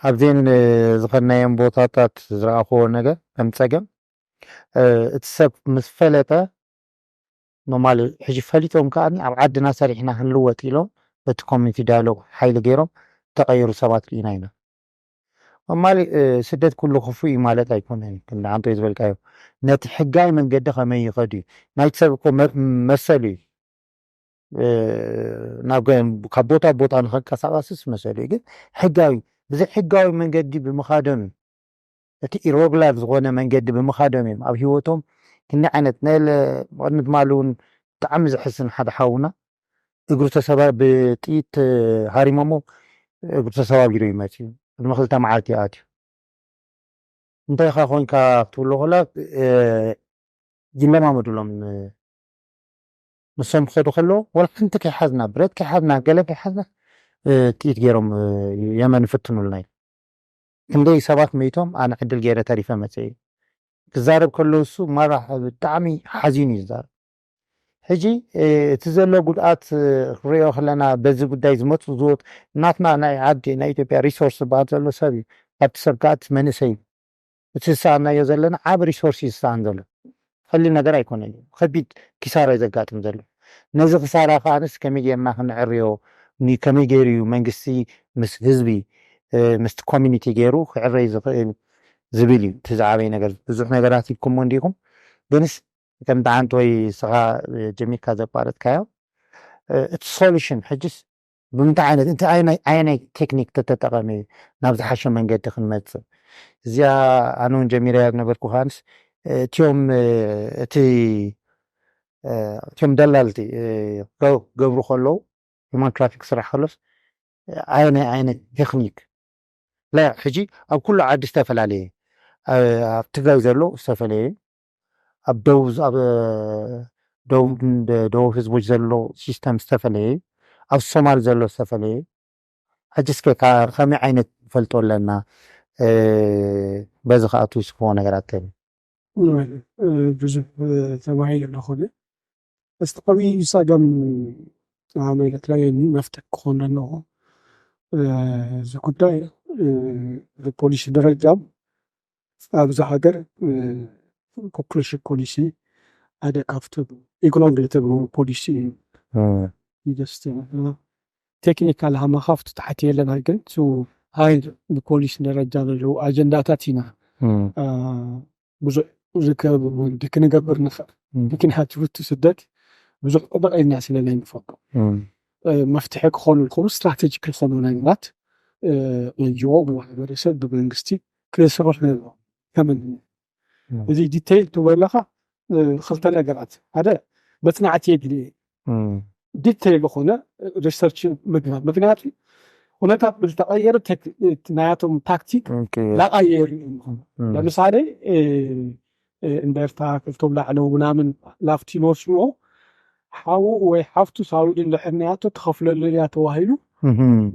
ኣብዘን ዝኸድናዮም ቦታታት ዝረኣኽዎ ነገር ከም ጸገም እቲ ሰብ ምስ ፈለጠ ኖማሊ ሕጂ ፈሊጦም ከኣ ኣብ ዓድና ሰሪሕና ክንልወጥ ኢሎም በቲ ኮሚኒቲ ዳያሎግ ሓይሊ ገይሮም ተቐየሩ ሰባት ርኢና ኢና። ኖማሊ ስደት ኩሉ ክፉ እዩ ማለት ኣይኮነን። ክንዲ ኣንቶ ዝበልካዮ ነቲ ሕጋዊ መንገዲ ከመይ ይኸዱ እዩ ናይቲ ሰብ እኮ መሰሉ እዩ። ናብ ካብ ቦታ ቦታ ንኸንቀሳቐስስ መሰሉ እዩ። ግን ሕጋዊ ብዘይ ሕጋዊ መንገዲ ብምኻዶም እዩ። እቲ ኢሮጉላር ዝኾነ መንገዲ ብምኻዶም እዮም ኣብ ህይወቶም ክንዲ ዓይነት ናይ ቅድሚ ትማሊ እውን ብጣዕሚ ዘሕስን ሓደ ሓውና እግሩ ተሰባ ብጥይት ሃሪሞሞ እግሩ ተሰባቢሩ ይመፅዩ ቅድሚ ክልተ መዓልቲ ኣትዩ። እንታይ ኻ ኮንካ ክትብሎ ከላ ይለማመዱሎም። ንሶም ክኸዱ ከለዉ ወላ ሓንቲ ከይሓዝና ብረት ከይሓዝና ገለ ከይሓዝና ጥይት ገይሮም የመን ይፍትኑልና እዩ። ክንደይ ሰባት መይቶም ኣነ ዕድል ገይረ ተሪፈ መፀ እዩ ክዛረብ ከለዉ እሱ ማራ ብጣዕሚ ሓዚኑ እዩ ዝዛረብ። ሕጂ እቲ ዘሎ ጉድኣት ክንሪኦ ከለና በዚ ጉዳይ ዝመፁ ዝወት ናትና ናይ ዓዲ ናይ ኢትዮጵያ ሪሶርስ ዝበሃል ዘሎ ሰብ እዩ። ካብቲ ሰብ ከኣ እቲ መንእሰይ እዩ። እቲ ዝሰኣናዮ ዘለና ዓብ ሪሶርስ እዩ ዝሰኣን ዘሎ። ቀሊል ነገር ኣይኮነን እዩ። ከቢድ ኪሳራ እዩ ዘጋጥም ዘሎ። ነዚ ክሳራ ከኣንስ ከመይ ጌርና ክንዕርዮ፣ ከመይ ገይሩ እዩ መንግስቲ ምስ ህዝቢ ምስቲ ኮሚኒቲ ገይሩ ክዕረይ ዝኽእል ዝብል እዩ እቲ ዝዓበየ ነገር። ብዙሕ ነገራት ኢልኩሞ እንዲኹም ግንስ ከም ደዓንት ወይ ስኻ ጀሚርካ ዘቋረጥካዮ እቲ ሶሉሽን ሕጅስ ብምንታይ ዓይነት እንታይ ኣየናይ ኣየናይ ቴክኒክ ተተጠቐመ እዩ ናብ ዝሓሸ መንገዲ ክንመፅእ? እዚኣ ኣነ እውን ጀሚረያ ዝነበርኩ ከኣንስ እቲኦም እቲ እቲኦም ደላልቲ ክገብሩ ከለዉ ሂማን ትራፊክ ስራሕ ከሎስ ኣየናይ ዓይነት ቴክኒክ ላ ሕጂ ኣብ ኩሉ ዓዲ ዝተፈላለየ ኣብ ትግራይ ዘሎ ዝተፈላለየ ኣብ ደቡብ ኣብ ደቡብ ደቡብ ህዝቦች ዘሎ ሲስተም ዝተፈላለየ ኣብ ሶማል ዘሎ ዝተፈላለየ ሕጂ እስከ ከመይ ዓይነት ፈልጦ ኣለና በዚ ከኣ ትውስክዎ ነገራት ከ ብዙሕ ተባሂሉ ኣለኾነ እቲ ከብይ ጸገም ማለት ላይ መፍትሕ ክኾን ኣለዎ እዚ ጉዳይ ብፖሊሲ ደረጃ ኣብዚ ሃገር ፖፑሌሽን ፖሊሲ ሓደ ካብቶም ኢግኖር ዝተብሉ ፖሊሲ እዩ ይደስተ ቴክኒካል ሃማኻፍቱ ታሕቲ የለና ግን ሃይ ብፖሊሲ ደረጃ ዘለዉ ኣጀንዳታት ኢና ብዙሕ ዝከብ ክንገብር ንኽእል ምክንያቱ እቲ ስደት ብዙሕ ጥበቕ ኢልና ስለ ናይ ንፈልጦ መፍትሒ ክኾኑ ዝኽእሉ ስትራቴጂክ ዝኾኑ ነገራት ኤንጂኦ ብማሕበረሰብ ብመንግስቲ ክስርሑ ኣለዎ ከምን እዚ ዲቴይል ትበለኻ ክልተ ነገራት ሓደ መፅናዕቲ የድሊ ዲቴይል ዝኾነ ሪሰርች ምግባር ምክንያቱ ኩነታት ብዝተቐየረ ናያቶም ታክቲክ ላቐየሩ ለምሳሌ እንደርታ ክልቶም ላዕለው ምናምን ላፍቲ ንወስድዎ ሓዉ ወይ ሓፍቱ ሳውዲ እንድሕር ናያቶ ትኸፍለሉ እያ ተባሂሉ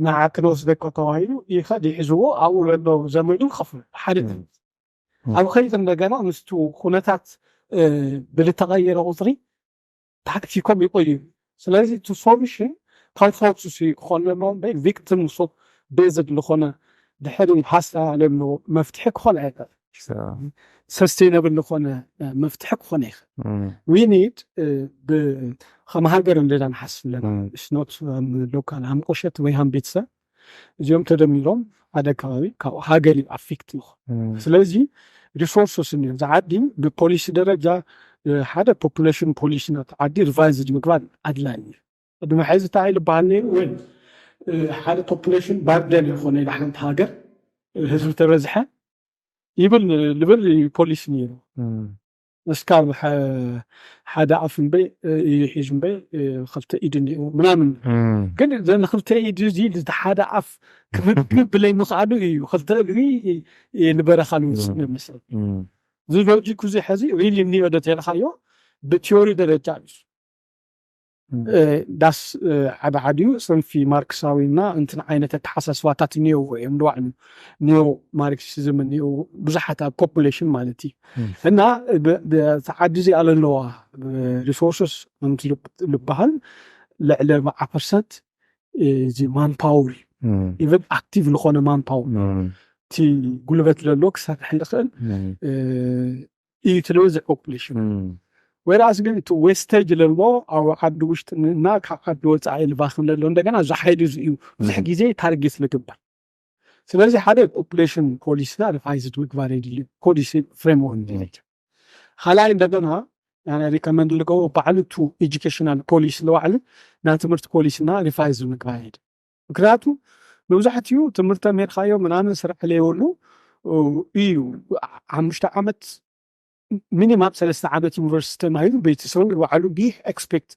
ንዓ ክንወስደካ ተባሂሉ ይኸድ ይሕዝዎ ኣብኡ ዘሎ ዘመዱ ይኸፍሉ ሓደ ኣብ ኸይድ እንደገና ምስቱ ኩነታት ብልተቐየረ ቁፅሪ ታክቲኮም ይቆዩ ስለዚህ ቱ ሶሉሽን ካልፋውትስ ክኾን ለሎ እምበይ ቪክቲም ሶ ቤዝድ ዝኾነ ድሕሪ ሃሳ ለሎ መፍትሒ ክኾን ኣይቀር ሰስቴነብል ዝኾነ መፍትሒ ክኾን ይኽእል ዊኒድ ከም ሃገር እንደዳ ንሓስብ ኣለና ስኖት ሎካል ሃም ቁሸት ወይ ሃም ቤተሰብ እዚኦም ተደሚሮም ሓደ ከባቢ ካብ ሃገር እዩ ኣፌክት ይኹን ስለዚ ሪሶርስስ እኒኦም ዝዓዲ ብፖሊሲ ደረጃ ሓደ ፖፑሌሽን ፖሊሲ ናት ዓዲ ሪቫይዝድ ምግባር ኣድላይ እዩ ቅድሚ ሕዚ እንታይ ዝበሃል ነይሩ ወይ ሓደ ፖፑሌሽን ባርደን ይኾነ ኢላ ሓንቲ ሃገር ህዝቢ ተበዝሐ ይብል ልብል ፖሊሲ ነይሩ እስካብ ሓደ ኣፍ እምበይ እዩ ሒዙ እምበይ ክልተ ኢድ እኒኡ ምናምን ግን ዘን ክልተ ኢድ እዚ ሓደ ኣፍ ክምግብ ብለይ ምኽኣሉ እዩ ክልተ እግሪ ንበረኻ ንውፅእ መስል እዚ ሎጂክ እዚ ሕዚ ሪሊ እኒኦ ዶ ተልካዮ ብቲዮሪ ደረጃ እዩ ዳስ ሓደ ዓድዩ ፅንፊ ማርክሳዊ እና እንትን ዓይነት ኣተሓሳስባታት እኒኦዎ እዮም ንባዕሉ ኒዮ ማርክሲዝም እኒኦ ብዙሓት ኣብ ፖፑሌሽን ማለት እዩ እና ዓዲ እዚኣ ለለዋ ሪሶርስስ ከምቲ ልበሃል ልዕሊ ኣርባዓ ፐርሰንት እዚ ማንፓወር እዩ ኢቨን ኣክቲቭ ዝኾነ ማንፓወር እቲ ጉልበት ለሎ ክሰርሕ ዝኽእል እዩ ትልበዝሕ ፖፕሌሽን። ወይራስ ግን እቲ ዌስቴጅ ለሎ ኣብ ዓዲ ውሽጢ እና ካብ ዓዲ ወፃኢ ልባኽን ለሎ እንደገና እዚ ሓይሊ እዚ እዩ ብዙሕ ግዜ ታርጌት ልግበር። ስለዚህ ሓደ ፖፕሌሽን ፖሊሲና ሪቫይዝድ ምግባር የድልዩ ፖሊሲ ፍሬምወርክ ደረጃ። ካልኣይ እንደገና ሪከመንድ ልገው ባዕሉ ቱ ኤጁኬሽናል ፖሊሲ ለባዕሉ ናይ ትምህርቲ ፖሊሲና ሪቫይዝ ምግባር የድልዩ። ምክንያቱ መብዛሕትኡ ትምህርቲ ተምሂርካዮ ምናምን ስራሕ ለይብሉ እዩ። ሓሙሽተ ዓመት ሚኒማም ሰለስተ ዓመት ዩኒቨርሲቲ ተማሂሩ ቤተሰቡ ንባዕሉ ቢህ ኤክስፔክት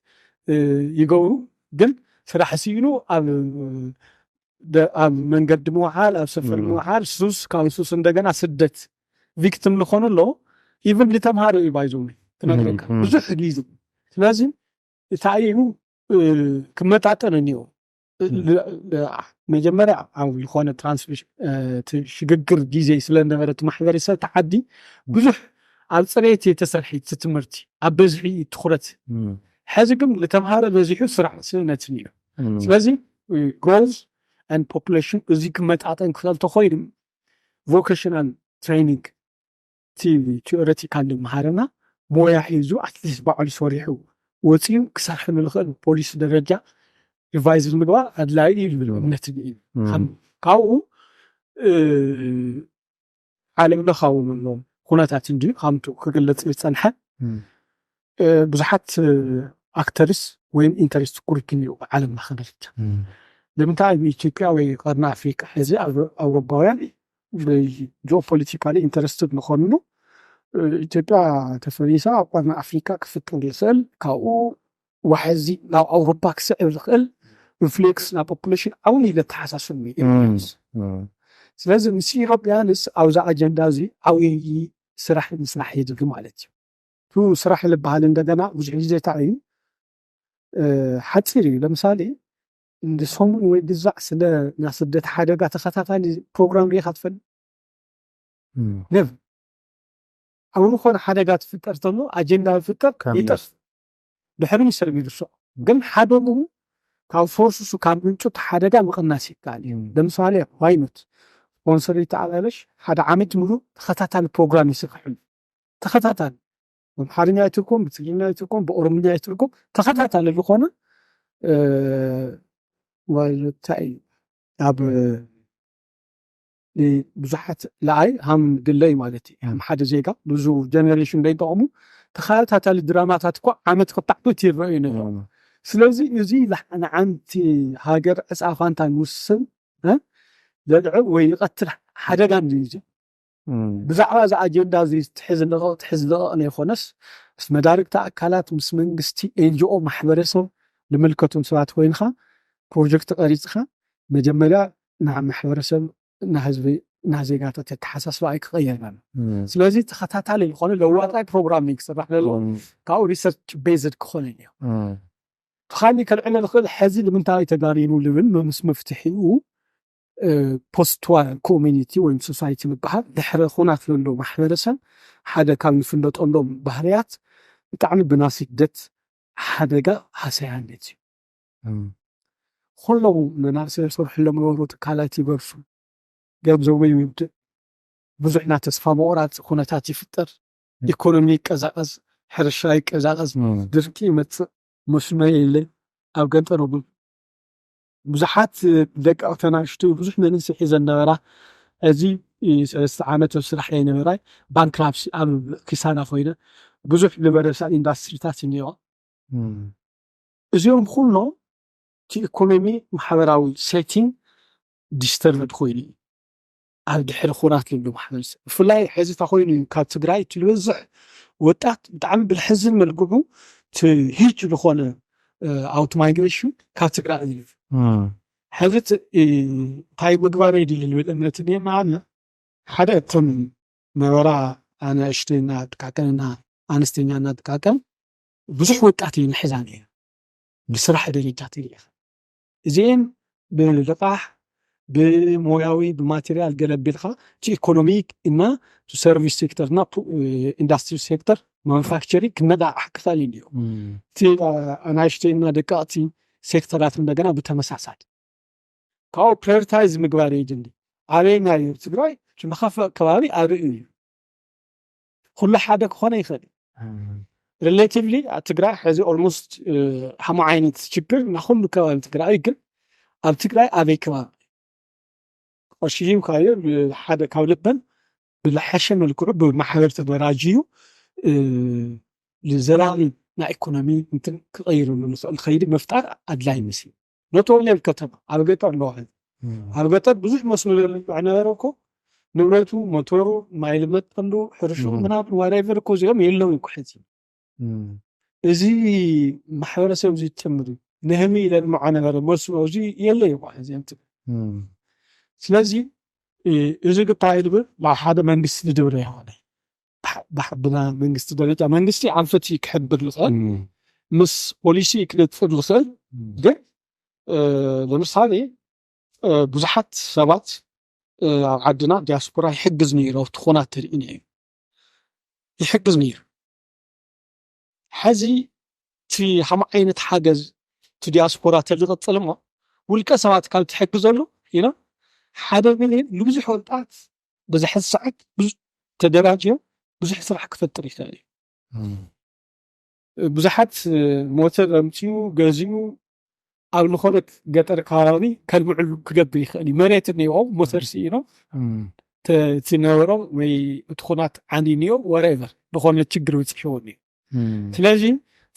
ይገብሩ፣ ግን ስራሕ ስኢኑ ኣብ ኣብ መንገዲ ምውዓል ኣብ ሰፈር ምውዓል ሱስ ካብ ሱስ እንደገና ስደት ቪክቲም ዝኾኑ ኣሎ። ኢቨን ዝተምሃረ እዩ ባይዞ ክነግረካ ብዙሕ ግዜ። ስለዚ እንታይ እዩ ክመጣጠን እኒኦ። መጀመርያ ኣብ ዝኾነ ትራንስሚሽን ሽግግር ግዜ ስለነበረ እቲ ማሕበረሰብ ተዓዲ ብዙሕ ኣብ ፅሬት የተሰርሐ እቲ ትምህርቲ ኣብ በዝሒ ትኩረት ሕዚ ግን ዝተምሃረ በዚሑ ስራሕ ስእነት እዩ። ስለዚ ግሮዝ ን ፖፕሌሽን እዚ ክመጣጠን ክኽእል ተኮይኑ ቮኬሽናል ትሬኒንግ ቲዮሬቲካል መሃርና ሞያ ሒዙ ኣትሊስት ባዕሉ ሰሪሑ ወፂኡ ክሰርሕ ንልኽእል ፖሊሲ ደረጃ ሪቫይዝ ምግባር ኣድላይ እዩ ዝብል እምነት እዩ። ካብኡ ዓለም ለኻዊ ኩነታት እንዲ ከምቱ ክግለፅ ዝፀንሐ ብዙሓት ኣክተርስ ወይም ኢንተረስት ግሩፕ እዩ ዓለም ለኸ ደረጃ። ንምንታይ ኣብ ኢትዮጵያ ወይ ቀርኒ ኣፍሪካ ሕዚ ኣውሮፓውያን ጂኦፖለቲካሊ ኢንተረስትድ ንኾኑ ኢትዮጵያ ተፈሪሳ ኣብ ቀርኒ ኣፍሪካ ክፍጠር ይኽእል ካብኡ ዋሕዚ ናብ ኣውሮፓ ክስዕብ ዝኽእል ሪፍሌክስ ናብ ፖፑሌሽን ዓውን ኢለ ተሓሳስብ። ስለዚ ምስ ኢሮፕያንስ ኣብዚ ኣጀንዳ እዚ ዓብዪ ስራሕ ምስራሕ ይድሊ ማለት እዩ። ቱ ስራሕ ዝበሃል እንደገና ብዙሕ ግዜ እንታይ እዩ ሓፂር እዩ። ለምሳሌ እንዲ ሰሙን ወይ ግዛዕ ስለ ናይ ስደት ሓደጋ ተኸታታሊ ፕሮግራም ሪኢኻ ትፈልጥ? ነብ ኣብ ዝኾነ ሓደጋ ትፍጠር ተሎ ኣጀንዳ ፍጠር ይጠፍ ድሕሪ ሰብ ይድርሶ። ግን ሓደ ምሩ ካብ ሶርሱ ካብ ምንጩ ሓደጋ ምቕናስ ይከኣል እዩ። ለምሳሌ ዋይኖት ስፖንሰር ይተዓላለሽ ሓደ ዓመት ምሩ ተኸታታሊ ፕሮግራም ይስርሕሉ። ተኸታታሊ ኣምሓርኛ ይትርጎም፣ ብትግርኛ ይትርጎም፣ ብኦሮምኛ ይትርጎም፣ ተኸታታሊ ዝኾነ እንታይ እዩ ኣብ ብዙሓት ለኣይ ሃም ግለይ ማለት እዩ። ሃም ሓደ ዜጋ ብዙ ጀነሬሽን ደይጠቕሙ ተኸታታሊ ድራማታት እኮ ዓመት ክታዕበት ይረኣዩ ነይሮም። ስለዚ እዚ ንዓንቲ ሃገር ዕፃ ፋንታ ንውስን ለልዕብ ወይ ይቐትል ሓደጋ እንድዩ። ብዛዕባ እዚ ኣጀንዳ እዚ ትሕዝ ልቐቕ ትሕዝ ልቐቕ ዘይኮነስ ምስ መዳርግቲ ኣካላት ምስ መንግስቲ ኤንጂኦ ማሕበረሰብ ልምልከቱም ሰባት ኮይንካ ፕሮጀክት ቀሪፅካ መጀመርያ ናብ ማሕበረሰብ ንህዝቢ ናብ ዜጋታት የተሓሳስባ ኣይክቐየር። ስለዚ ተኸታታሊ ዝኾነ ለዋጣይ ፕሮግራም ክስራሕ ለሎ ካብኡ ሪሰርች ቤዝድ ክኾነ እዩ። ብኻሊእ ከልዕለ ዝኽእል ሕዚ ንምንታይ ተጋሪኑ ልብል ምስ መፍትሒኡ ፖስት ዋር ኮሚኒቲ ወይ ሶሳይቲ ዝበሃል ድሕሪ ኩናት ዘሎ ማሕበረሰብ ሓደ ካብ ዝፍለጠሎም ባህርያት ብጣዕሚ ብናይ ስደት ሓደጋ ሃሰያነት እዩ። ኩሎም መናእሰይ ዝሰርሕሎም ነበሩ ትካላት ይበርሱ፣ ገንዘቡ ይውድእ፣ ብዙሕ ናይ ተስፋ ምቑራፅ ኩነታት ይፍጠር፣ ኢኮኖሚ ይቀዛቐዝ፣ ሕርሻ ይቀዛቐዝ፣ ድርቂ ይመፅእ፣ መስኖ የለ፣ ኣብ ገጠር እውን ብዙሓት ደቂ ተናሽቱ ብዙሕ መንስሒ ዘነበራ እዚ ሰለስተ ዓመት ኣብ ስራሕ ዘይነበራ ባንክራፕሲ ኣብ ኪሳራ ኮይነ ብዙሕ ዝበረሳ ኢንዳስትሪታት እኒኦ። እዚኦም ኩሎም እቲ ኢኮኖሚ ማሕበራዊ ሴቲንግ ዲስተርብድ ኮይኑ እዩ ኣብ ድሕሪ ኩናት ልብሉ ማሕበረሰብ ብፍላይ ሕዚ እንታይ ኮይኑ እዩ ካብ ትግራይ እቲ ዝበዝሕ ወጣት ብጣዕሚ ብልሕዝን መልክዑ እቲ ሂጅ ዝኾነ ኣውት ማይግሬሽን ካብ ትግራይ እዩ። ሕዚ እንታይ ምግባር የድሊ ልብል እምነት እኒአ ንዓና ሓደ እቶም ነበራ ኣናእሽተይ እናጥቃቀን እና ኣነስተኛ እናጥቃቀን ብዙሕ ወጣት እዩ ንሕዛ ነይሩ ብስራሕ ደረጃ ትሪኢኻ እዚአን ብልቃሕ ብሞያዊ ብማቴሪያል ገለቢልካ እቲ ኢኮኖሚ እና ሰርቪስ ሴክተር እና ኢንዳስትሪ ሴክተር ማኑፋክቸሪንግ ክነቃቃሕ ክኽእል እዩ። እቲ ኣናእሽተይ እና ደቀቕቲ ሴክተራት እንደገና ብተመሳሳሊ ካብኡ ፕራዮሪታይዝ ምግባር የድሊ። ኣበየናይ እዩ ትግራይ እቲ መኸፍእ ከባቢ ኣበይ እዩ? ኩሉ ሓደ ክኾነ ይኽእል እዩ። ሪሌቲቭሊ ኣብ ትግራይ ሕዚ ኦልሞስት ሃሞ ዓይነት ችግር ና ኩሉ ከባቢ ትግራይ እዩ። ግን ኣብ ትግራይ ኣበይ ከባቢ ቅርሺ ሂብካዮ ብሓደ ካብ ልበን ብዝሓሸ መልክዑ ብማሕበር ተደራጅዩ ንዘላቂ ናይ ኢኮኖሚ እንትን ክቐይርሉ ንኽእል ከይዲ ምፍጣር ኣድላይ ይመስል። ኖት ኦንሊ ኣብ ከተማ ኣብ ገጠር ኣለዋ። ኣብ ገጠር ብዙሕ መስኖ ለልምዕ ነበረ እኮ ንብረቱ ሞተሩ ማይ ልመጠሉ ሕርሹ ምናምን ዋራይቨር እኮ እዚኦም የለውን እኮ ሕዚ። እዚ ማሕበረሰብ እዚ ትምሪ ንህሚ ለልምዖ ነበረ መስኖ እዚ የለ እዩ እዚ እንትን ስለዚ እዚ ግባይ ልብል ናብ ሓደ መንግስቲ ዝድብረ ይኮነ ብና መንግስቲ ደረጃ መንግስቲ ኣንፈት ክሕብር ዝኽእል ምስ ፖሊሲ ክነጥፍር ዝኽእል ግን ለምሳሌ ብዙሓት ሰባት ኣብ ዓድና ዲያስፖራ ይሕግዝ ነይሩ ኣብቲ ኹናት ተሪእኒ እዩ ይሕግዝ ነይሩ። ሕዚ እቲ ሃም ዓይነት ሓገዝ እቲ ዲያስፖራ ተዝቐፅል እሞ ውልቀ ሰባት ካብ ትሕግዘሉ ኢና ሓደ ሚሊዮን ንብዙሕ ወጣት በዚ ሕዚ ሰዓት ብዙ ተደራጅዮ ብዙሕ ስራሕ ክፈጥር ይኽእል እዩ። ብዙሓት ሞተር ኣምፅኡ ገዚኡ ኣብ ዝኾነ ገጠር ከባቢ ከልምዕሉ ክገብር ይኽእል እዩ። መሬት እኒኦ ሞተር ስኢኖ እቲ ነበሮም ወይ እቲ ኩናት ዓኒንዮ ወሬቨር ዝኾነ ችግር በፂሕዎ እዩ። ስለዚ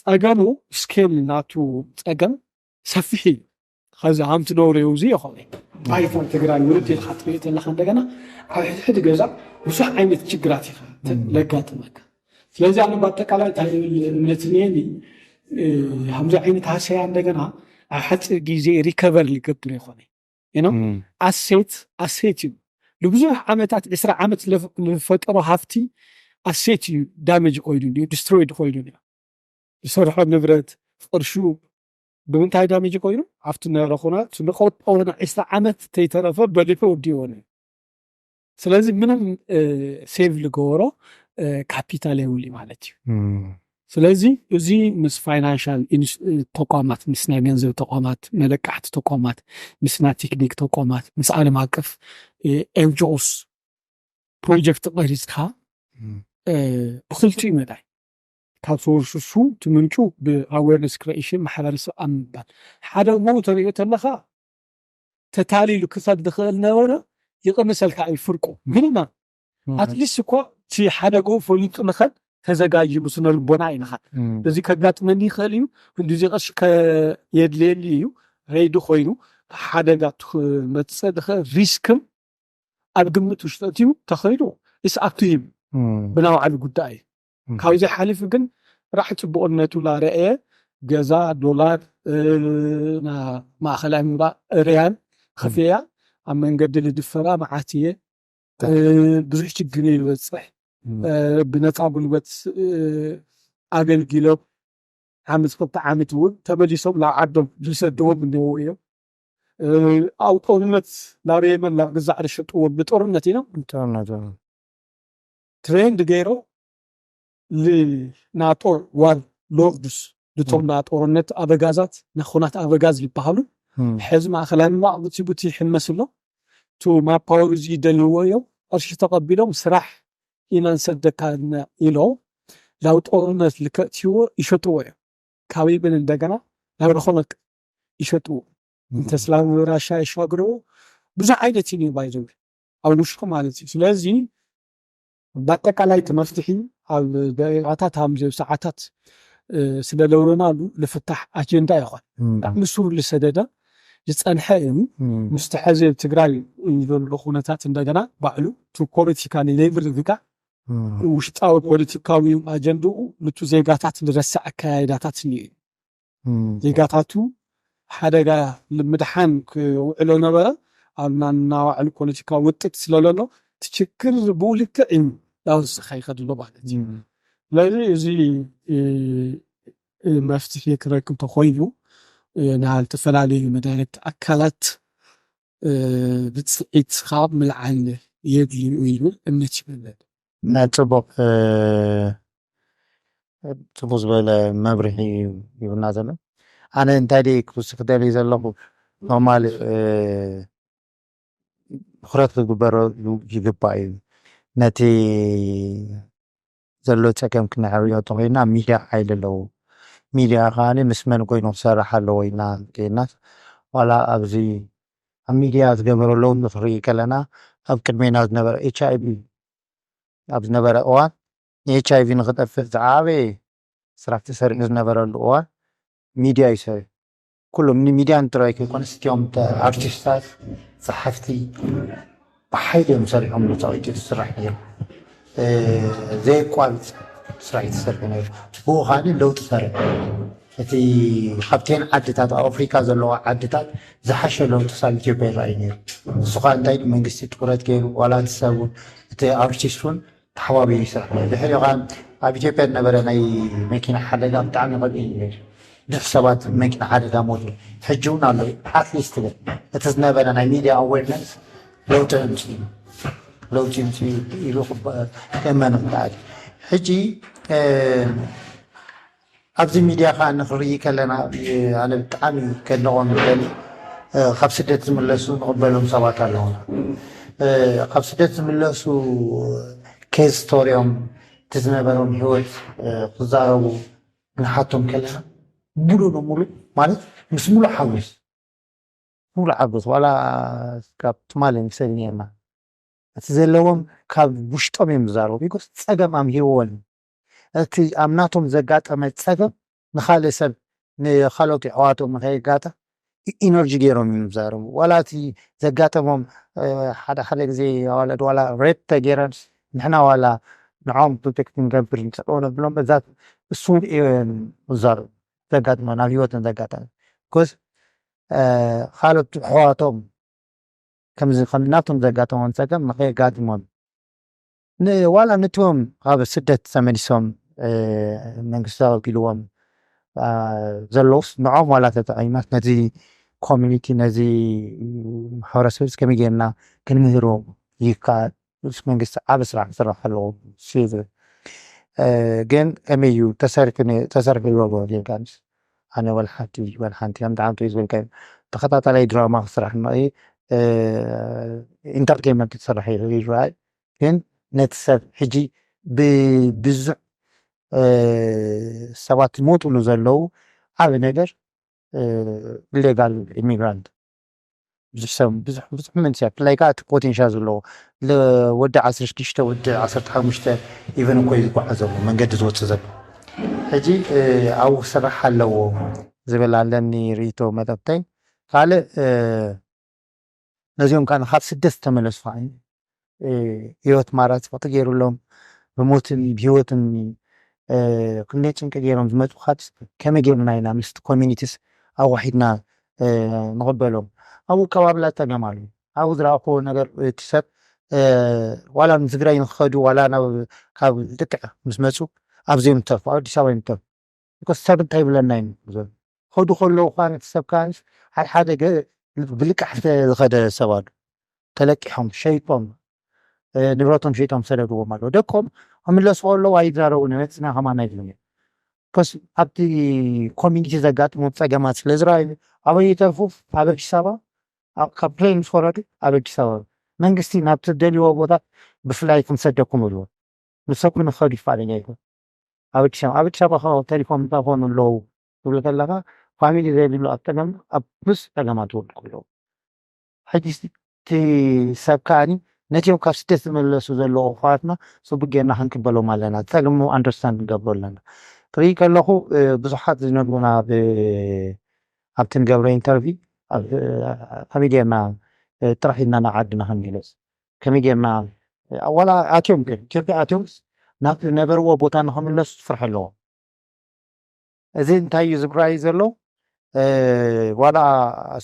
ፀገሙ ስኬል ናቱ ፀገም ሰፊሕ እዩ። ከዚ ሃምቲ ነውሪ እዚ ይኾነ ባይታ ትግራይ ውርድ ኢልካ ትሪኦ ተለካ እንደገና ኣብ ሕድሕድ ገዛ ብዙሕ ዓይነት ችግራት ኢኻ ለጋጥመካ። ስለዚ ኣነ በኣጠቃላይ እንታይ ዝብል እምነት እኒአኒ ከምዚ ዓይነት ሃሰያ እንደገና ኣብ ሓፂር ግዜ ሪከቨር ዝገብር ይኾነ ኢኖ ኣሴት ኣሴት እዩ። ንብዙሕ ዓመታት ዕስራ ዓመት ዝፈጠሮ ሃፍቲ ኣሴት እዩ ዳሜጅ ኮይዱ ዲስትሮይድ ኮይዱ ዝሰርሖ ንብረት ቅርሹ ብምንታይ ዳሜጅ ኮይኑ ኣብቲ ነበረ ኩናት ንቆጠወና ዕስራ ዓመት ተይተረፈ በሊሑ ወዲእዎ ነይሩ። ስለዚ ምንም ሴቭ ዝገበሮ ካፒታል የብሉ ማለት እዩ። ስለዚ እዚ ምስ ፋይናንሻል ተቋማት ምስ ናይ ገንዘብ ተቋማት መለቃሕቲ ተቋማት ምስ ናይ ቴክኒክ ተቋማት ምስ ዓለም ኣቀፍ ኤንጂኦስ ፕሮጀክት ቀሪፅካ ብክልቲኡ መዳይ ካብ ሶርሱ ትምንጩ ብኣዌርነስ ክሬሽን ማሕበረሰብ ኣብ ምባል ሓደ ሞ ተሪኦ ተለካ ተታሊሉ ክኸድ ዝኽእል ነበረ ይቕንሰልካ እዩ ፍርቁ ሚኒማ ኣትሊስት እኮ እቲ ሓደግኡ ፈሊጡ ንኸድ ተዘጋጅ ብስነ ልቦና ይንኸድ እዚ ከጋጥመኒ ይኽእል እዩ ክንዲዚ ቅርሺ ከየድልየኒ እዩ ሬዲ ኮይኑ ሓደጋ ክመፅእ ዝኽእል ሪስክም ኣብ ግምት ውሽጢ ኣትዩ ተኸይዱ it's up to him ብናይ ባዕሉ ጉዳይ እዩ። ካብዚ ሓሊፉ ግን ጥራሕ ፅቡቕነቱ ላረአየ ገዛ ዶላር ማእኸላይ ምብራቕ ሪያል ክፍያ ኣብ መንገዲ ልድፈራ መዓት እየ ብዙሕ ችግር ይበፅሕ ብነፃ ጉልበት ኣገልጊሎም ዓመት ክልተ ዓመት እውን ተመሊሶም ናብ ዓዶም ዝሰድዎም እነው እዮም። ኣብ ጦርነት ናብ የመን ናብ ግዛዕ ዝሸጥዎም ብጦርነት ኢና ጦርነት ትሬንድ ገይሮም ንናጦር ዋር ሎርድስ ንቶም ናጦርነት ኣበጋዛት ናኹናት ኣበጋዝ ይበሃሉ። ሕዚ ማእኸላይ ምባቕ ብቲ ብቲ ይሕመስ ኣሎ። ቱ ማፓወር እዚ ይደልዎ እዮም። ቅርሺ ተቐቢሎም ስራሕ ኢና ንሰደካ ኢሎም ናብ ጦርነት ልከእትዎ ይሸጥዎ እዮም። ካበይ ብል እንደገና ናብ ረኾመክ ይሸጥዎ እንተስላም ራሻ ይሻግርዎ ብዙሕ ዓይነት እዩ ባይዘው ኣብ ውሽጡ ማለት እዩ። ስለዚ በኣጠቃላይ እቲ መፍትሒ ኣብ ደቂቃታት ኣብ ሰዓታት ስለለውረናሉ ልፍታሕ ኣጀንዳ ይኾን ብጣዕሚ ሱር ልሰደደ ዝፀንሐ እዩ። ምስቲ ሕዚ ትግራይ ዘሎ ኩነታት እንደገና ባዕሉ ቱ ፖለቲካ ሌቭል ዝጋ ውሽጣዊ ፖለቲካዊ ኣጀንድኡ ንቱ ዜጋታት ንረስዕ ኣካያይዳታት እኒኦ እዩ። ዜጋታቱ ሓደጋ ንምድሓን ክውዕሎ ነበረ ኣብ ናናባዕሉ ፖለቲካዊ ውጥጥ ስለለሎ እቲ ችግር ብኡ ልክዕ እዩ ዳውስኻ ይኸድሎ ማለት እዩ። ስለዚ እዚ መፍትሒ ክረክብ ተኮይኑ ናብ ዝተፈላለዩ መዳርግቲ ኣካላት ብፅዒት ካብ ምልዓል የድልዩ እዩ እምነት ይብለን። ናይ ፅቡቅ ፅቡቅ ዝበለ መብርሒ ይብና ዘሎ። ኣነ እንታይ ደ ክውስክ ደልዩ ዘለኹ ኖርማል ትኩረት ክግበረሉ ይግባእ እዩ። ነቲ ዘሎ ጸገም ክነዕብዮ እንተኾይና ሚድያ ሓይሊ ኣለዎ። ሚድያ ከኣ ምስ መን ኮይኑ ክሰርሕ ኣለዎ ኢልና እንተኢልና ዋላ ኣብዚ ኣብ ሚድያ ዝገበረ ለውጢ ክንርኢ ከለና ኣብ ቅድሜና ዝነበረ ኤች ኣይ ቪ ኣብ ዝነበረ እዋን ንኤች ኣይ ቪ ንክጠፍእ ዝዓበየ ስራሕ ተሰሪሑ ዝነበረሉ እዋን ሚድያ እዩ ሰሪሑ። ኩሎም ንሚድያ ጥራይ ከይኮነስ እቲኦም ኣርቲስታት፣ ጸሓፍቲ ብሓይሊ እዮም ሰሪሖም። ብጣዕሚ ዝስራሕ ነይሩ። ዘየቋርፅ ስራሕ እዩ ተሰርሑ ነይሩ። ብኡ ከዓ ለውጢ ሰሪሑ። እቲ ካብተን ዓድታት ኣብ ኣፍሪካ ዘለዋ ዓድታት ዝሓሸ ለውጢ ሳብ ኢትዮጵያ ይረኣዩ ነይሩ። እሱ ከዓ እንታይ መንግስቲ ትኩረት ገይሩ ዋላ እቲ ሰብ እውን እቲ ኣርቲስት እውን ተሓባቢሩ ይሰርሕ ነይሩ። ድሕሪ ከዓ ኣብ ኢትዮጵያ ዝነበረ ናይ መኪና ሓደጋ ብጣዕሚ ከቢድ እዩ ነይሩ። ብዙሕ ሰባት መኪና ሓደጋ ሞቱ። ሕጂ እውን ኣሎ። ኣትሊስት ግን እቲ ዝነበረ ናይ ሚድያ ኣዌርነስ ለውጢ ኣምፅኡ ለውጢ ኣምፅኡ ኢሉ ክእመን ይከኣል። ሕጂ ኣብዚ ሚድያ ከዓ ንክርኢ ከለና ኣነ ብጣዕሚ ከድንቖም ዝደሊ ካብ ስደት ዝምለሱ ንቕበሎም ሰባት ኣለውና። ካብ ስደት ዝምለሱ ኬዝ ስቶሪኦም እቲ ዝነበሮም ህይወት ክዛረቡ ክንሓቶም ከለና ሙሉ ንሙሉ ማለት ምስ ሙሉ ሓጎስ ሙሉ ሓጎስ ዋላ ካብ ትማሊ ንሰል ኔርና እቲ ዘለዎም ካብ ውሽጦም እዮም ዝዛረቡ ቢኮስ ጸገም ኣምሂርዎም እቲ ኣብ ናቶም ዘጋጠመ ጸገም ንኻልእ ሰብ ንኻልኦት የሕዋቶም ንኸየጋጠም ኢነርጂ ገይሮም እዮም ዝዛረቡ ዋላ እቲ ዘጋጠሞም ሓደ ሓደ ግዜ ኣዋለድ ዋላ ሬፕ ተገይረን ንሕና ዋላ ንዖም ፕሮቴክት ንገብር ንሰጥኦ ነብሎም በዛ እሱ እዮም ዝዛረቡ ዘጋጥመን ኣብ ህይወትን ዘጋጠመ ኮስ ካልኦት ኣሕዋቶም ከምዚ ከም ናቶም ዘጋጠሞም ጸገም ንኸየጋጥሞም ዋላ ነቶም ካብ ስደት ተመሊሶም መንግስቲ ኣቢልዎም ዘለውስ ንዖም ዋላ ተጠቒምናስ ነዚ ኮሚኒቲ ነዚ ማሕበረሰብ ከመይ ጌርና ክንምህሮም ይከኣል ምስ መንግስቲ ዓብ ስራሕ ክስራሕ ኣለዎ ዝብል ግን ከመይ እዩ ተሰርሑ ተሰርሑ ይበልዎ ጌርካንስ ኣነ ወልሓንቲ ወልሓንቲ ከምቲ ዓንቱ እዩ ዝበልካዮ ተኸታታላይ ድራማ ክስራሕ ማ ኢንተርቴንመንት ክስራሕ ይረኣይ ግን ነቲ ሰብ ሕጂ ብብዙሕ ሰባት ዝሞትሉ ዘለዉ ዓብ ነገር ኢሌጋል ኢሚግራንት ብዙሕ ሰብ ብዙሕ ብዙሕ መንስያ ብፍላይ ከዓ እቲ ፖቴንሻል ዘለዎ ወዲ ዓሰርተ ሽዱሽተ ወዲ ዓሰርተ ሓሙሽተ ኢቨን እኮ ዝጓዓዘሉ መንገዲ ዝወፅእ ዘሎ ሕጂ ኣብኡ ክስራሕ ኣለዎ ዝብል ኣለኒ ርእቶ መጠብተይ ካልእ ነዚኦም ከዓ ካብ ስደት ዝተመለሱ ከዓ ህይወት ማራ ፅብቅቲ ገይሩሎም ብሞትን ብህይወትን ክንደይ ጭንቂ ገይሮም ዝመፁ ካት ከመይ ገይርና ኢና ምስቲ ኮሚኒቲስ ኣዋሒድና ንቕበሎም ኣብኡ ከባብላ ፀገም ኣሎ ኣብኡ ዝረኣኽዎ ነገር እቲ ሰብ ዋላ ንትግራይ ንክኸዱ ዋላ ካብ ልክዕ ምስ መፁ ኣብዚኦም ይተርፉ ኣብ ኣዲስ ኣበባ ይተርፉ ሰብ እንታይ ይብለና እዩ ዘሎ ከዱ ከለዉ ኳ ነቲ ሰብ ከ ሓደ ሓደ ብልቃሕ ዝኸደ ሰብ ኣሎ ተለቂሖም ሸይጦም ንብረቶም ሸይጦም ሰደድዎም ኣለዉ ደቆም ክምለሱ ከለዉ ኣይዛረቡ ንመፅና ከማና ይብሉ ኮስ ኣብቲ ኮሚኒቲ ዘጋጥሞም ፀገማት ስለ ዝረኣዩ ኣበይ ይተርፉ ኣብ ኣዲስ ኣበባ ካብ ፕሌን ምስ ወረዱ ኣብ ኣዲስ ኣበባ መንግስቲ ናብ ትደልይዎ ቦታ ብፍላይ ክንሰደኩም ይብልዎ ንሰኩም ንኸዱ ይፋለኛ ይኮን ኣብ ኣዲስ ኣበባ ኣብ ኣዲስ ኣበባ ተሪፎም እንታይ ኮኑ ኣለዉ ትብል ከለካ ፋሚሊ ዘይብሉ ኣብ ፀገም ኣብ ብዙ ፀገማት ይወድቁ ኣለዉ ሕጂ እቲ ሰብ ከዓኒ ነቲኦም ካብ ስደት ዝመለሱ ዘለዉ ኣሕዋትና ፅቡቅ ጌርና ክንቅበሎም ኣለና ፀገሙ ኣንደርስታንድ ንገብሮ ኣለና ክርኢ ከለኹ ብዙሓት ዝነግሩና ኣብቲ ንገብሮ ኢንተርቪ ከመይ ጌርና ጥራሕ ኢልና ናብ ዓድና ክንምለስ ከመይ ጌርና ዋላ ኣትዮም ግን ኢትዮጵያ ኣትዮም ናብ ዝነበርዎ ቦታ ንክምለሱ ፍርሒ ኣለዎም እዚ እንታይ እዩ ዝብራይ ዘሎ ዋላ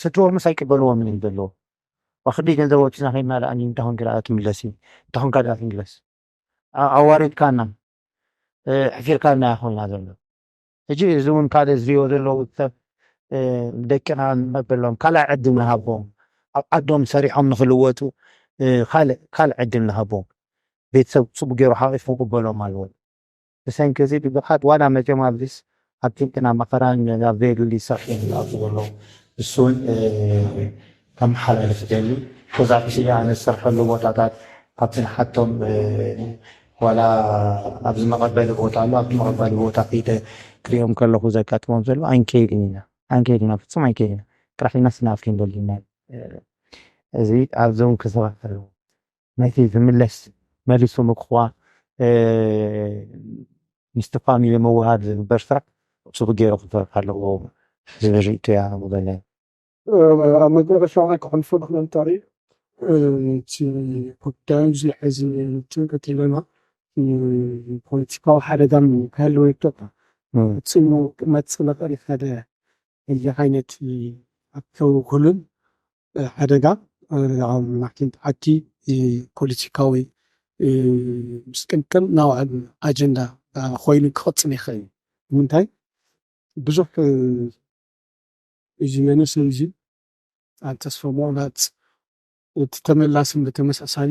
ስድርኦም ምስ ኣይቅበልዎም እዮም ዘለዎ ዋክዲ ገንዘብ ወፂና ከይና ደኣ እንታኹን ክኣ ትምለስ እዩ እንታኹን ካ ደኣ ትምለስ ኣዋሪድካና ሕፊርካና ያኾንና ዘሎ ሕጂ እዚ እውን ካልእ ዝሪኦ ዘለዉ ሰብ ደቅና ንቐበሎም ካልእ ዕድል ንሃቦም ኣብ ዓዶም ሰሪሖም ንክልወጡ ካልእ ካልእ ዕድል ንሃቦም ቤተሰብ ፅቡቅ ገይሩ ሓቂፉ ክበሎም ኣለዎ ብሰንኪ እዚ ብዙሓት ዋላ መፅኦም ኣብዚስ ኣብ ጭንቅና መኸራን ኣብ ዘይድሊ ስራሕ እዮም ዝኣትዉ ዘለዉ እሱን ከመሓላልፍ ደሊ። ኮዛፊ ስለ ኣነ ዝሰርሐሉ ቦታታት ኣብቲ ንሓቶም ዋላ ኣብዚ መቐበሊ ቦታ ኣሎ፣ ኣብቲ መቐበሊ ቦታ ከይደ ክሪኦም ከለኹ ዘጋጥሞም ዘሎ ኣይንከይድን ኢና፣ ኣይንከይድን ኢና፣ ፍጹም ኣይንከይድን ኢና፣ ጥራሕ ኢልና ስናፍ ክንደሊ ኢና። እዚ ኣብዞም ክስራሕ ኣለዎ። ነቲ ዝምለስ መሊሱ ምክዋ ምስቲ ፋሚሊ ምውሃድ ዝግበር ስራሕ ጽቡቅ ገይሩ ክሰርሕ ኣለዎ ዝብል ርእይቶ እያ ምበለ። ኣብ መጨረሻ ከሕልፎ ንኽእል እንታይ እቲ ጉዳይ እዚ ሕዚ ትንቅት ኢለና ፖለቲካዊ ሓደጋን ክህልዎ ይገባል። እቲ መፅእ መጠን ሓደ እዚ ዓይነት ኣብ ተውኩልን ሓደጋ ኣብ ናሕቲን ዓዲ ፖለቲካዊ ምስቅንቅን ናውዕል ኣጀንዳ ኮይኑ ክቐፅል ይኽእል። ንምንታይ ብዙሕ እዚ መንእሰይ እዚ ኣብ ተስፋ ምቑራፅ እቲ ተመላስን ብተመሳሳሊ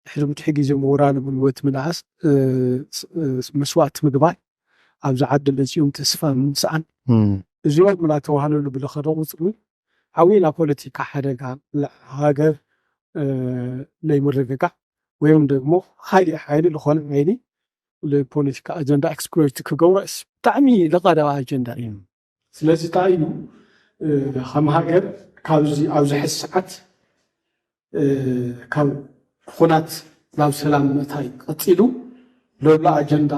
ድሕሪ ብድሒ ግዜ ምውራድ ጉልበት ምልዓስ መስዋእቲ ምግባር ኣብዚ ዓዲ መፂኦም ተስፋ ምስኣን እዚኦም እናተዋህለሉ ብለኸደ ቁፅሪ ዓብና ፖለቲካ ሓደጋ ሃገር ናይ ምርግጋዕ ወይም ደግሞ ካልእ ሓይሊ ዝኾነ ሓይሊ ፖለቲካ ኣጀንዳ ኤክስፕሎይት ክገብሮ ብጣዕሚ ለቐዳዊ ኣጀንዳ እዩ። ስለዚ እንታይ እዩ ከም ሃገር ካብዚ ኣብዚ ሕዚ ሰዓት ካብ ኩናት ናብ ሰላም ምእታይ ቀፂሉ ለሎ ኣጀንዳ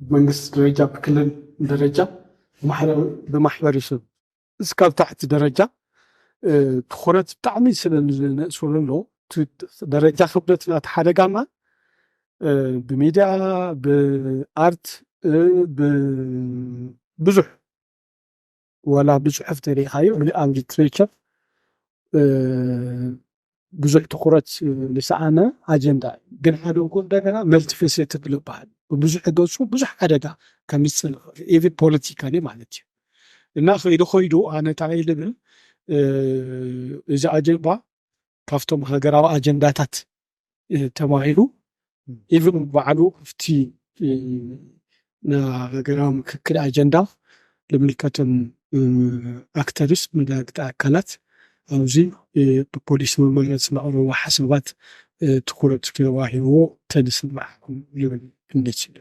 ብመንግስቲ ደረጃ ብክልል ደረጃ ብማሕበረሰብ እስካብ ታሕቲ ደረጃ ትኹረት ብጣዕሚ ስለ ዝነእሱ ዘሎ ደረጃ ክብደት ናቲ ሓደጋማ ብሚድያ ብኣርት ብዙሕ ዋላ ብፅሑፍ ተሪኻዮ ኣብ ሊትሬቸር ብዙሕ ትኹረት ዝሰኣነ ኣጀንዳ እዩ። ግን ሓደ እኮ እንደገና መልቲፌሴትድ ዝበሃል ብብዙሕ ገፁ ብዙሕ ሓደጋ ከምፅእ ንኽእል ኢቭን ፖለቲካሊ ማለት እዩ። እና ከይዱ ከይዱ ኣነ እንታይ ልብል እዚ ኣጀንዳ ካብቶም ሃገራዊ ኣጀንዳታት ተባሂሉ ኢቭን ባዕሉ ኣብቲ ንሃገራዊ ምክክል ኣጀንዳ ልምልከቶም ኣክተርስ መዳግቲ ኣካላት ኣብዚ ብፖሊሲ መመርመርቲ ዝቐረቡ ሓሳባት ትኩረት ክረባሂዎ ተንስማዕኩም ይብል እንድችል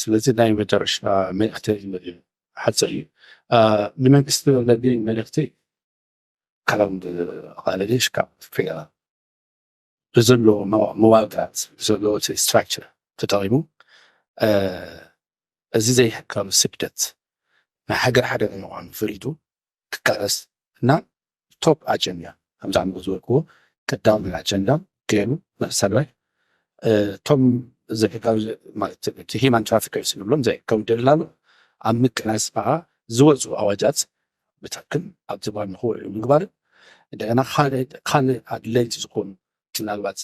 ስለዚ ናይ መጨረሻ መልእክቲ ሓፀ እዩ ንመንግስቲ ለቢ መልእክቲ ካብ ቃለሌሽ ካብ ብዘለዎ መዋቅራት ብዘለዎ ስትራክቸር ተጠቂሙ እዚ ዘይሕጋዊ ስደት ናይ ሃገር ሓደጋ ምኳኑ ፈሊጡ ክቃለስ እና ቶፕ ኣጀንዳ ከምዚ ዓመት ዝበልክዎ ቀዳሚ ኣጀንዳ ገይሩ ንክሰርሕ እቶም ዘይሕጋዊ ማለት እቲ ሂማን ትራፊከርስ ንብሎም ዘይሕጋዊ ደላሎ ኣብ ምቅናስ ከዓ ዝወፁ ኣዋጃት ብትክክል ኣብ ተግባር ንክውዕሉ ምግባርን እንደገና ካልእ ኣድለይቲ ዝኾኑ ምናልባት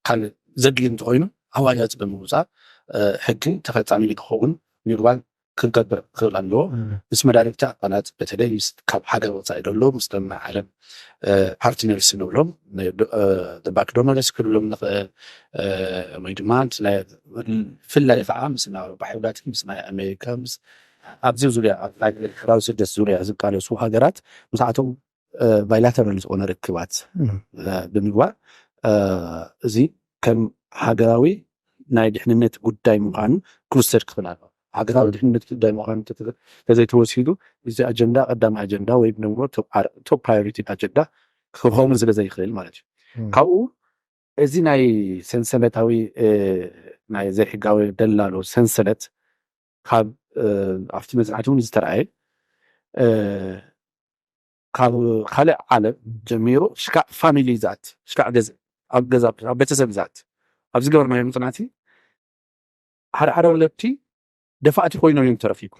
ካልእ ዘድሊ እንተኮይኑ ኣዋጃት ብምውፃእ ሕጊ ተፈፃሚ ንክኸውን ምግባር ክገብር ክኽእል ኣለዎ። ምስ መዳርግቲ ኣካላት በተለይ ምስ ካብ ሃገር ወፃኢ ዘሎ ምስ ናይ ዓለም ፓርትነርስ ንብሎም ባክ ዶነርስ ክብሎም ንኽእል ወይ ድማ ብፍላይ ከዓ ምስ ናይ ኣውሮፓ ሕብረት ምስ ናይ ኣሜሪካ ምስ ኣብዚ ዙርያ ኣብ ናይ ኤርትራዊ ስደት ዙርያ ዝቃለሱ ሃገራት ምስኣቶም ባይላተራል ዝኾነ ርክባት ብምግባር እዚ ከም ሃገራዊ ናይ ድሕንነት ጉዳይ ምዃኑ ክውሰድ ክኽእል ኣለዎ። ሃገራዊ ድሕንነት ጉዳይ ምዃኑ ተዘይተወሲዱ እዚ ኣጀንዳ ቀዳሚ ኣጀንዳ ወይ ደግሞ ቶፕ ፕራዮሪቲ ኣጀንዳ ክኸውን ስለ ዘይኽእል ማለት እዩ። ካብኡ እዚ ናይ ሰንሰለታዊ ናይ ዘይሕጋዊ ደላሎ ሰንሰለት ካብ ኣብቲ መፅናዕቲ እውን ዝተረኣየ ካብ ካልእ ዓለም ጀሚሩ ሽካዕ ፋሚሊ ዝኣት ሽካዕ ገዛ ኣብ ገዛ ኣብ ቤተሰብ ዝኣት ኣብዚ ገበርናዮ ምፅናዕቲ ሓደ ሓደ ወለድቲ ደፋእቲ ኮይኖም እዮም ተረፊቡ።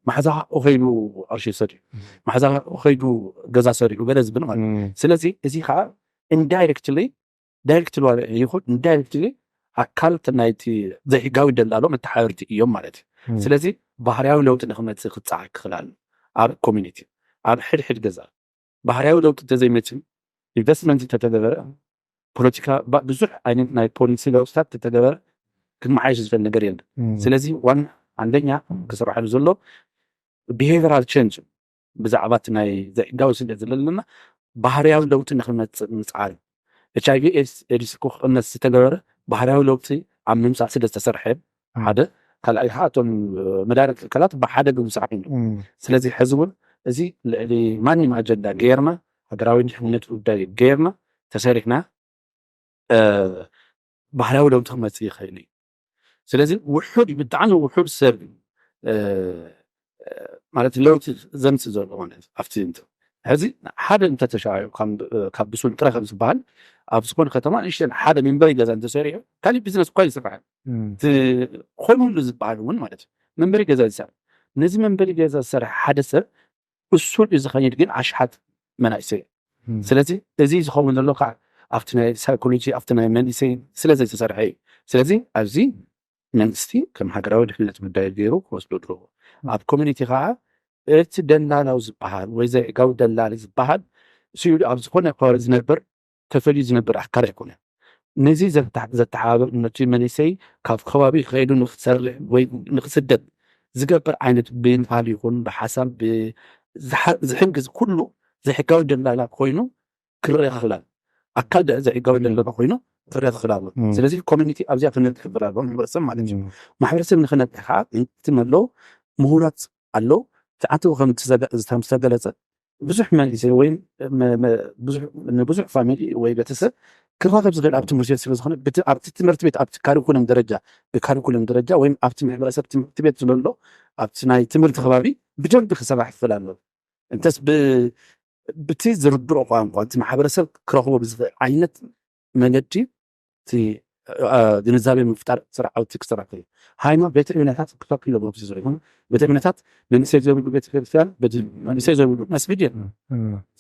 ማሕዛ ከይዱ ቅርሺ ሰሪሑ፣ ማሕዛ ከይዱ ገዛ ሰሪሑ ገለ ዝብል ማለት እዩ። ስለዚ እዚ ከዓ ኢንዳይሬክትሊ ዳይሬክትሊ ይኹን ኢንዳይሬክትሊ ኣካል ናይቲ ዘይሕጋዊ ደላሎ መተሓባበርቲ እዮም ማለት እዩ። ስለዚ ባህርያዊ ለውጢ ንክመፅእ ክፀዓር ክኽእል ኣሎ። ኣብ ኮሚኒቲ ኣብ ሕድሕድ ገዛ ባህርያዊ ለውጢ እንተዘይመፅእ ኢንቨስትመንት እንተተገበረ ፖለቲካ ብዙሕ ዓይነት ናይ ፖሊሲ ለውጥታት እንተተገበረ ክመሓየሽ ዝኽእል ነገር የለን። ስለዚ ዋና አንደኛ ክስርሐሉ ዘሎ ቢሄቨራል ቸንጅ ብዛዕባ እቲ ናይ ዘይሕጋዊ ስደት ዘለና ባህርያዊ ለውጢ ንክመፅእ ምፅዓር እዩ። ኤች ኣይቪ ኤድስ እኮ ክቕነስ ዝተገበረ ባህርያዊ ለውጢ ኣብ ምምፃእ ስለ ዝተሰርሐ ሓደ፣ ካልኣይ ከዓ እቶም መዳርግቲ ትካላት ብሓደ ብምስራሕ እዩ። ስለዚ ሕዚ እውን እዚ ልዕሊ ማንም ኣጀንዳ ገይርና፣ ሃገራዊ ድሕነት ጉዳይ ገይርና ተሰሪሕና ባህርያዊ ለውጢ ክመፅእ ይኽእል እዩ። ስለዚ ውሑድ፣ ብጣዕሚ ውሑድ ሰብ ማለት ለውጢ ዘምፅእ ዘሎ ማለት ኣብቲ እንተ ሕዚ ሓደ እንተተሻዩ ካብ ብሱል ጥረ ከም ዝበሃል ኣብ ዝኾነ ከተማ ንእሽተን ሓደ መንበሪ ገዛ እንተሰሪሑ ካሊእ ቢዝነስ እኳ ይስራሕ ኮኑሉ ዝበሃል እውን ማለት እዩ። መንበሪ ገዛ ይሰርሕ። ነዚ መንበሪ ገዛ ዝሰርሕ ሓደ ሰብ ብሱል እዩ ዝኸይድ ግን ኣሽሓት መናእሰይ። ስለዚ እዚ ዝኸውን ዘሎ ከዓ ኣብቲ ናይ ሳይኮሎጂ ኣብቲ ናይ መንእሰይ ስለ ዘይተሰርሐ እዩ። ስለዚ ኣብዚ መንግስቲ ከም ሃገራዊ ድሕነት ጉዳይ ገይሩ ክወስዶ ኣለዎ። ኣብ ኮሚኒቲ ከዓ እቲ ደላላው ዝበሃል ወይ ዘይሕጋዊ ደላሊ ዝበሃል ስኢሉ ኣብ ዝኾነ ከባቢ ዝነብር ተፈልዩ ዝነብር ኣካል ኣይኮነን። ነዚ ዘተሓባብር ነቲ መንእሰይ ካብ ከባቢ ከይዱ ንክሰርሕ ወይ ንክስደድ ዝገብር ዓይነት ብባህል ይኹን ብሓሳብ ዝሕግዝ ኩሉ ዘይሕጋዊ ደላላ ኮይኑ ክረኣ ክኽላል ኣካል ዘይሕጋዊ ደላላ ኮይኑ ክረኣ ክኽላል። ስለዚ ኮሚኒቲ ኣብዚኣ ክነጥፍ ይኽእል ኣሎ ማሕበረሰብ ማለት እዩ። ማሕበረሰብ ንክነጥፍ ከዓ እቲ መሎ ምሁራት ኣለዉ። እቲ ዓንተው ከም ዝተገለጸ ብዙሕ መንእሰይ ወይ ንብዙሕ ፋሚሊ ወይ ቤተሰብ ክረኸብ ዝኽእል ኣብ ትምህርቲ ቤት ስለዝኾነ ኣብቲ ትምህርቲ ቤት ኣብቲ ካሪኩለም ደረጃ ብካሪኩለም ደረጃ ወይም ኣብቲ ማሕበረሰብ ትምህርቲ ቤት ዝለሎ ኣብቲ ናይ ትምህርቲ ከባቢ ብደንቢ ክሰራሕ ይኽእል ኣሎ። እንተስ ብቲ ዝርድኦ ቋንቋ እቲ ማሕበረሰብ ክረኽቦ ብዝኽእል ዓይነት መገዲ እቲ ግንዛቤ ምፍጣር ስራሕ ዓውቲ ክስራሕ እዩ። ሃይማ ቤተ እምነታት ክፈቅድ ኣለዎ። ኣብዚ ዙሪያ ቤተ እምነታት መንእሰይ ዘይብሉ ቤተክርስትያን መንእሰይ ዘይብሉ መስጊድ የለን።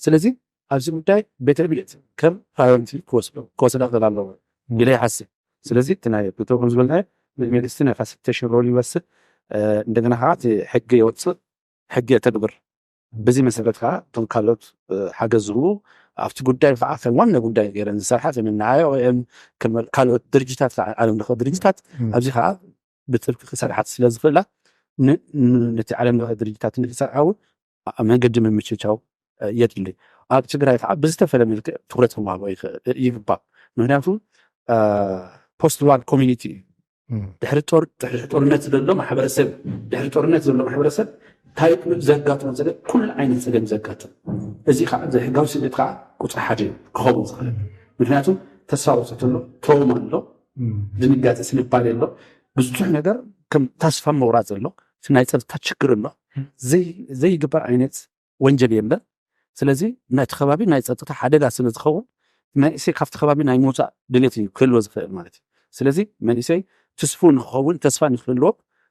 ስለዚ ኣብዚ ጉዳይ ቤተ እምነት ከም ፕራዮሪቲ ክወስዳ ክእል ኣለዎ ኢለ ይሓስብ። ስለዚ እቲ ናይ ፕሮቶኮል ዝበልናዮ መንግስቲ ናይ ፋሲሊቴሽን ሮል ይወስድ። እንደገና ከዓ እቲ ሕጊ የወፅእ፣ ሕጊ የተግብር። በዚ መሰረት ከዓ እቶም ካልኦት ሓገዝ ዝህቡ ኣብቲ ጉዳይ ከዓ ከም ዋና ጉዳይ ገይረን ዝሰርሓ ከም ናይ ኣይ ኦ ኤም ካልኦት ድርጅታት ከዓ ዓለም ለኸ ድርጅታት ኣብዚ ከዓ ብጥብቂ ክሰርሓት ስለ ዝኽእላ ነቲ ዓለም ለኸ ድርጅታት ንክሰርሓ እውን መንገዲ ምምችቻው የድሊ። ኣብ ትግራይ ከዓ ብዝተፈለ መልክዕ ትኩረት ክወሃቦ ይግባእ። ምክንያቱ ፖስት ዋር ኮሚኒቲ እዩ። ድሕሪ ጦር ድሕሪ ጦርነት ዘሎ ማሕበረሰብ ድሕሪ ጦርነት ዘሎ ማሕበረሰብ እንታይ ዘጋጥሞ ፀገም ኩሉ ዓይነት ፀገም ዘጋጥም። እዚ ከዓ ዘይሕጋዊ ስደት ከዓ ቁፅሪ ሓደ ክኸውን ዝኽእል ምክንያቱ ተስፋ ወፅእ ኣሎ፣ ትሮማ ኣሎ፣ ድንጋፂ ስንባሌ ኣሎ፣ ብዙሕ ነገር ከም ተስፋ መቁራፅ ኣሎ፣ ናይ ፀጥታ ችግር ኣሎ፣ ዘይግበር ዓይነት ወንጀል የለን። ስለዚ ናይቲ ከባቢ ናይ ፀጥታ ሓደጋ ስለ ዝኸውን መንእሰይ ካብቲ ከባቢ ናይ ምውፃእ ድሌት እዩ ክህልዎ ዝኽእል ማለት እዩ። ስለዚ መንእሰይ ትስፉ ንክኸውን ተስፋ ንክህልዎ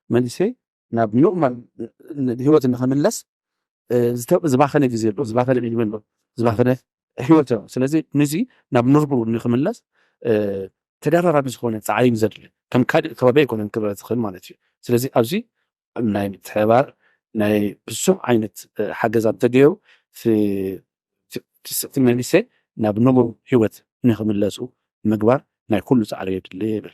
መንእሰይ ናብ ኖርማል ህይወት ንክምለስ ዝባኸነ ግዜ ኣሎ፣ ዝባኸነ ዕድመ ኣሎ፣ ዝባኸነ ህይወት ኣሎ። ስለዚ ንዚ ናብ ኖርማል ንክምለስ ተደራራቢ ዝኾነ ፃዕሪ እዩ ዘድሊ። ከም ካልእ ከባቢ ኣይኮነን ክበ ዝኽእል ማለት እዩ። ስለዚ ኣብዚ ናይ ምትሕባር ናይ ብዙሕ ዓይነት ሓገዛት ተገይሩ እቲ መንእሰይ ናብ ንቡር ህይወት ንክምለሱ ምግባር ናይ ኩሉ ፃዕሪ የድሊ ይብል።